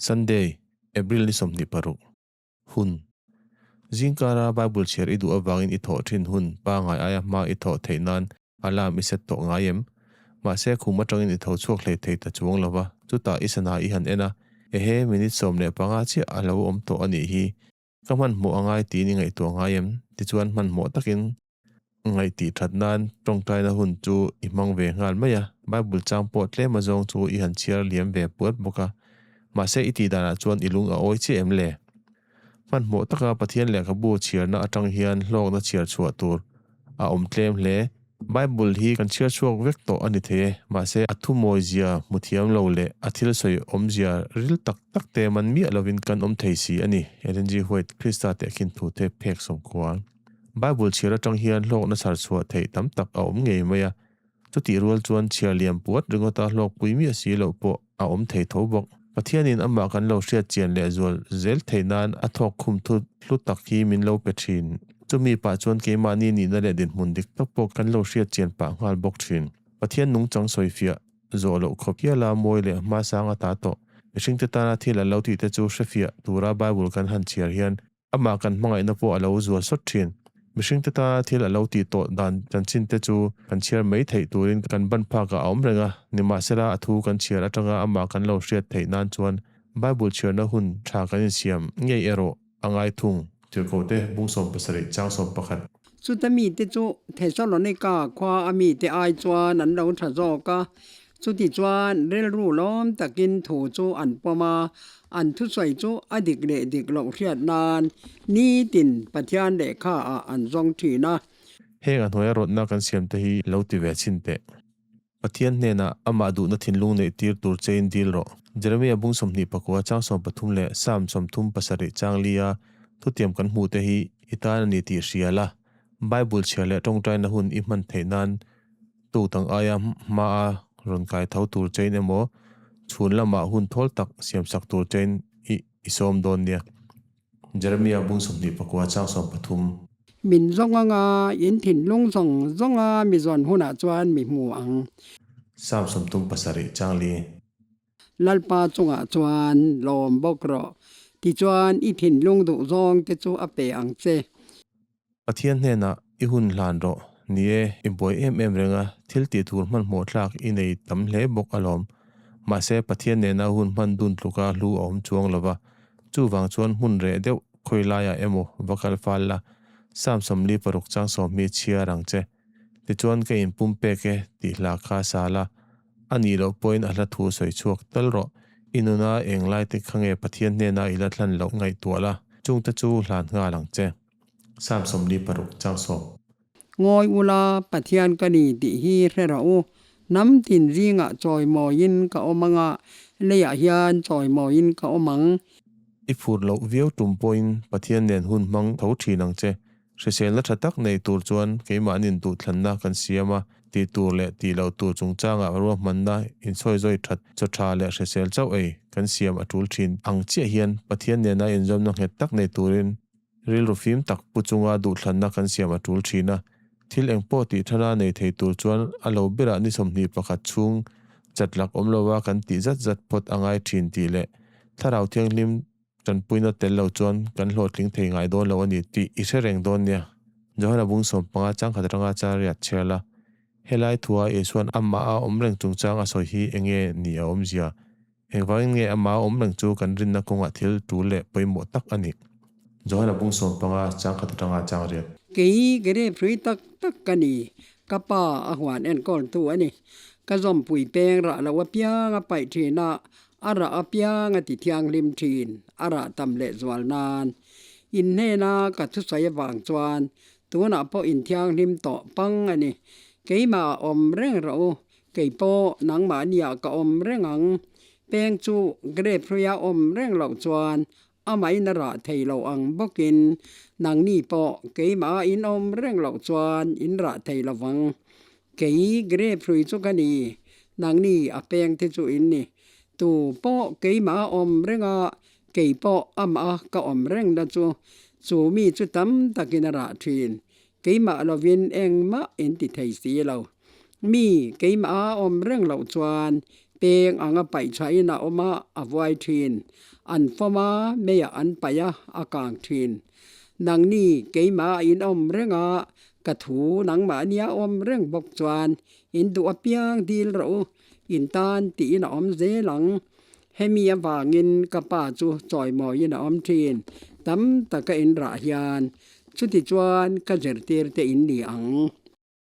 Sunday, April ni 26, Hun. Zingkara Bible chhiar i duh avangin i thawh thin hun pangai aia hma i thawh theih nan alarm i set tawh ngai em? Mahse khum atangin i tho chhuak hlei thei ta chuang lo va, chutah i sana i han en a, ehe, minute 15 chiah a lo awm tawh a nih hi. Ka hmanhmawh a ngai tiin i ngaihtuah ngai em? Tichuan hmanhmawh takin Ngaih that nan tawngtaina hun chu i hmang ve nghal mai a, Bible chang pawh tlem azawng chu i han chhiar liam ve puat bawk a. Mahse i tih danah chuan i lung a awi chiah em le? Hmanhmawh taka Pathian lehkhabu chhiarna atang hian hlawkna chhiar chhuah tur a awm tlem hle. Bible hi kan chhiar chhuak vek tawh a ni thei e, mahse a thumawi zia hmu thiam lo leh a thil sawi awmzia ril tak tak te man miah lovin kan awm thei si a ni, Ellen G. White, Krista tehkhin thute phek sawmkhual. Bible chhiar atang hian hlawkna chhar chhuah theih tam tak a awm ngei mai a, chutih rual chuan chhiar liam puat ringawta hlawkpui miah si loh pawh a awm thei tho bawk. Pathianin amah kan lo hriat chian leh zual zel theih nan a thawk khum thu hlu tak hi min lo pe thin. Chumi pah chuan keimahni nihna leh dinhmun dik tak pawh kan lo hriat chian pah nghal bawk thin. Pathian nungchang sawifiah zawh loh khawp hiala mawi leh hmasang a ta tawh. Mihringte tana thil an lo tihte chu hrefiah tura Bible kan han chhiar hian Amah kan hmangaihna pawh a lo zual sawt thin. Mihringte tana thil a lo tih tawh dan chanchinte chu kan chhiar mai theih turin kan ban phakah a awm reng a, nimahsela a thu kan chhiar atanga amah kan lo hriat theih nan chuan Bible chhiarna hun tha kan insiam ngei erawh a ngai thung. Tirhkohte bung 70 chang 11. Chuta mite chu Thesalonika khua a mite ai chuan an lo tha zawk a, chuti chuan rilru lawm takin thu chu an pawm a, an thusawi chu a dik leh dik loh hriat nan nitin Pathian lehkha ah an zawng thin a. Heng a hnuaia rawtna kan siam te hi lo ti ve chhin teh. Pathian hnenah amah duhna thinlung neih tir tur chein dil rawh. Jeremiah bung 24 chang 30 leh Psalm 37 chang lia thutiam kan hmuh te hi i tan a ni tih hria la, Bible chhiar leh tawngtaina hun i hman theih nan tu tang aia hmaa rawn kai tho tur chein emaw chhun lamah hun thawl tak siamsak tur chein i i sawm dawn nia. Jeremiah bung 24 chang 13. Min zawng anga in thinlung zawng zawnga mi zawn hunah chuan mi hmu ang. Psalm 37 chang li. Lalpa chungah chuan lawm bawk rawh, tichuan i thinlung duh zawng te chu a pe ang che. Pathian hnenah i hun hlan rawh, ni e, i buai em em reng a, thil tih tur hmanhmawh thlak i nei tam hle bawk alawm. Mahse, Pathian nena hun hman dun tluka hlu a awm chuang lo va, chuvang chuan hmun reh deuh khawi laiah emaw va kal fal la, Psalm 46 chang sawmhnih chhiar ang che. Tichuan ka inpum pek e tih hla kha sa la, a nih loh pawhin a hla thu sawi chhuak tal rawh. I nuna eng lai te kha nge Pathian hnena i la thlan loh ngaihtuah la, chungte chu hlan nghal ang che. Psalm 46 chang sawm. Ngawi ula, Pathian ka ni tih hi hre rawh u. Hnam tin zingah chawimawiin ka awm anga, leiah hian chawimawiin ka awm ang. I phur loh viau tum pawhin Pathian nen hun hmang tho thin ang che. Hriselna tha tak nei tur chuan keimahnin duhthlanna kan siam a, tih tur leh tih loh tur chungchangah ruahmanna insawizawi that chaw tha leh hrisel chauh ei kan siam a tul thin ang chiah hian Pathian nena inzawmna nghet tak nei turin Rilru fim tak pu chunga duhthlanna kan siam a tul thin a, thil eng pawh tih thara nei thei tur chuan a lo berah ni 21 chhung chat lak awm lova kan tih zat zat phawt a ngai thin tih leh Thlarau Thianghlim tanpuina tel lo chuan kan hlawhtling thei ngai dawn lo a ni tih i hre reng dawn nia. Johana bung 15 changkhat atanga chariat chhiar la, helai thua Isuan amah a awm reng chungchang a sawi hi enge ni a awmzia? Engvangin nge amah awm reng chu kan rinna kawngah thil tul leh pawimawh tak a ni? Johana bung 15 chang khat atanga chang riat. Kei grape hrui tak tak ka ni, ka pa a huan enkawltu a ni. Ka zawmpui peng rah lo apiang a paih thin a, a rah apiang a ti thianghlim thin, a rah tam leh zual nan. In hnena ka thusawi avang chuan tunah pawh in thianghlim tawh pang a ni. Keimah a awm reng rawh u, Kei pawh nangmahniah ka awm reng ang. Peng chu grape hruia awm reng loh chuan amahin a rah thei lo ang bawkin nangni pawh keimah in awm reng loh chuan in rah thei lo vang. Kei grape hrui chu ka ni, nangni a peng te chu in ni. Tu pawh keimah a awm reng a, kei pawh amah ka awm reng na chu, chu mi chu tam takin a rah thin. Keimah lovin engmah in ti thei si lo. Mi keimah a awm reng loh chuan Peng anga paih chhuahin a awm a, a vuai thin. An fawm a, meiah an paih a, a kang thin. Nangni keimah in awm reng a, ka thu nangmahnia awm reng bawk chuan in duh apiang dil rawh u, in tan tiin a awm zel ang. Hemi avangin ka pa chu chawimawiin a awm thin, tam taka in rah hian. Chutichuan ka zirtirte in ni ang.